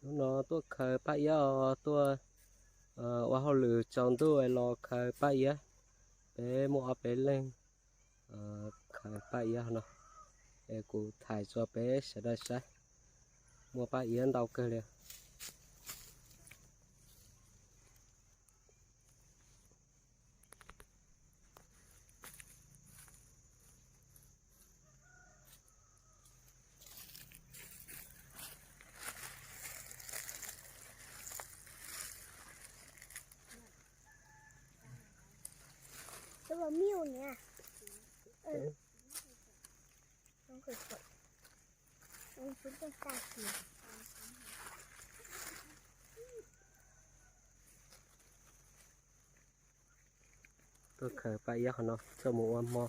Hnub no tuaj khaws paj iab os, tuaj ua hauj lwm tsaus ntuj los khaws paj iab. Peb muaj ob peb leeg khaws paj iab no. Es kuv thaij tso peb sawv daws saib, muaj paj iab ntau kawg li. Tuaj khaws paj iab qhov no coj mus ua hmo.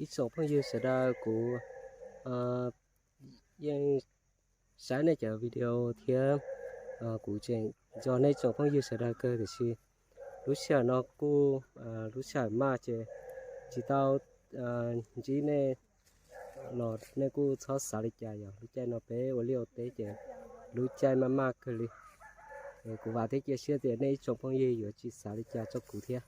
Ib tsoom phooj ywg sawv daws, kuv yeej saib nej cov video thiab kuv tseem nco nej tsoom phooj ywg sawv daws kawg, tiam sis lub sij hawm no kuj lub sij hawm maj ces tsis tau ntsib nej los nej kuj txhob xav li cas. Yog lub caij no peb ua liaj ua teb ces lub caij maj maj kawg li. Kuv vam thiab cia siab tias nej ib tsoom phooj ywg yuav tsis xav li cas rau kuv thiab.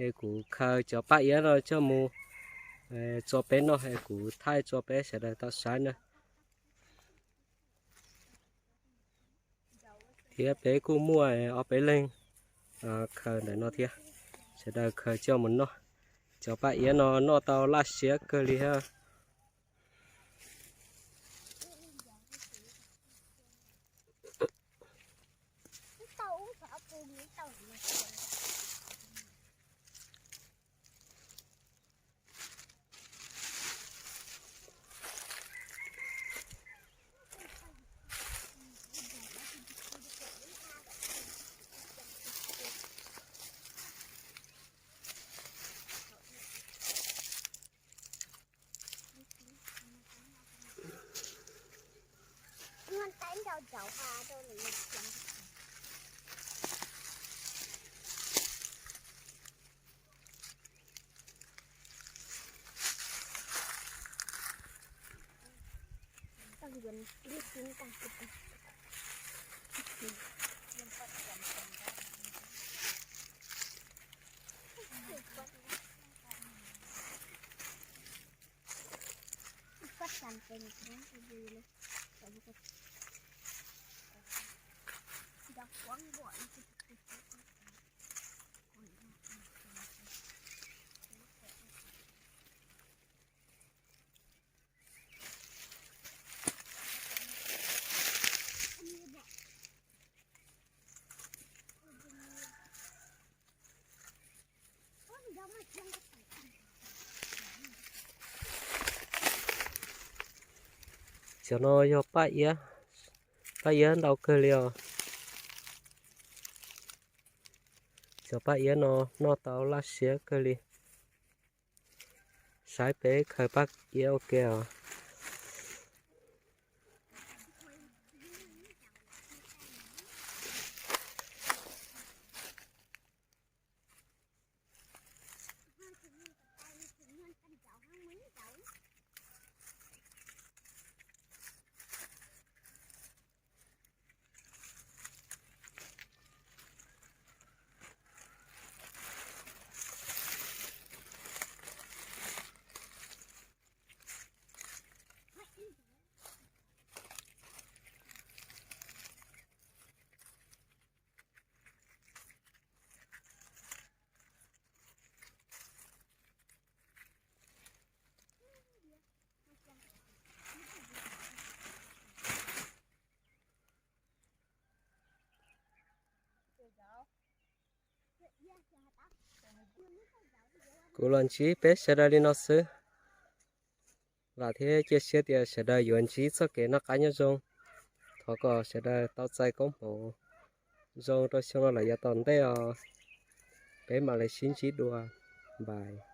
Es kuv khaws cov paj iab no coj mus tso peb noj, es kuv thaij tso peb sawv daws tau saib na. Thiab peb kuj muaj ob peb leeg khaws ntawm no thiab, sawv daws khaws coj mus noj. Cov paj iab no noj tau laj siab kawg li thiab. Cov no yog paj iab, paj iab ntau kawg li os. Cov paj iab no noj tau laj siab kawg li. Saib peb khaws paj iab ua ke os. Kuv los ntsib peb sawv daws li no xwb. Vam thiab cia siab tias sawv daws yuav ntsib txoj kev noj qab nyob zoo. Thov kom sawv daws tau txais koob hmoov zoo rau xyoo no lawm yav tom ntej os. Peb mam li sib ntsib dua, bye.